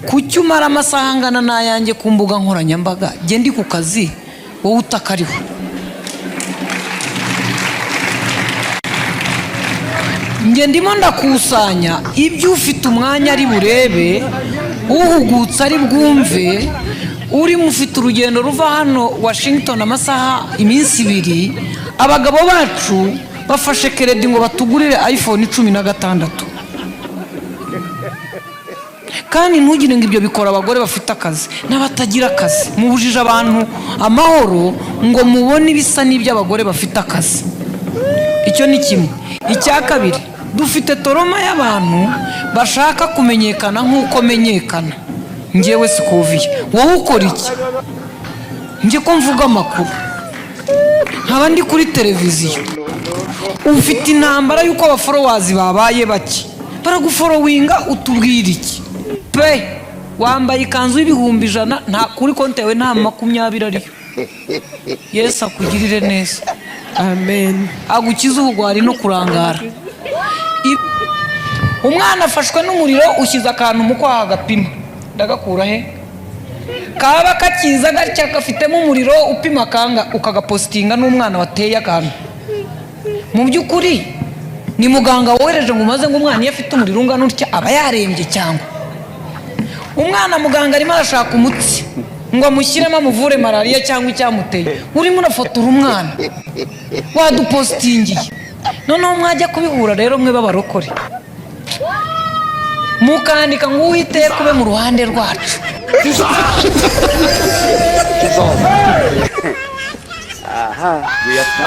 Kuki umara amasaha angana n'ayanjye ku mbuga nkoranyambaga, njye ndi ku kazi, wowe utakariho? Njye ndimo ndakusanya ibyo ufite umwanya ari burebe, uhugutse ari bwumve, urimo ufite urugendo ruva hano Washington amasaha iminsi 2. Abagabo bacu bafashe crédit ngo batugurire iPhone 16, kandi ntugire ngo ibyo bikora abagore bafite akazi n'abatagira akazi. Mubujije abantu amahoro ngo mubone ibisa n'iby'abagore bafite akazi. Icyo ni kimwe. Icya kabiri, dufite trauma y'abantu bashaka kumenyekana nk'uko menyekana. Ngewe Scovia, wowe ukora iki? Njye ko mvuga amakuru, nkaba ndi kuri televiziyo, ufite intambara y'uko aba followers babaye bake, baragufollowinga, utubwira iki pe? Wambaye ikanzu y'ibihumbi 100, nta kuri konti yawe nta 20 ariyo. Yesu akugirire neza. Amen. Agukize ubugwari no kurangara. Umwana afashwe n'umuriro, ushyize akantu mu kwaha gapima, ndagakura he? Kaba kakiza gatya, gafitemo umuriro upima kanga, ukagapostinga n'umwana wateye akantu. Mu by'ukuri ni muganga wohereje ngo umaze ngo umwana iyo afite umuriro ungana utya aba yarembye, cyangwa umwana muganga arimo arashaka umutsi ngo amushyiremo amuvure malariya cyangwa icyamuteye, urimo urafotora umwana wadupositingiye. Noneho mwajya kubihura rero, mwe b'abarokore, mukandika ngo "Uwiteka ube mu ruhande rwacu." We are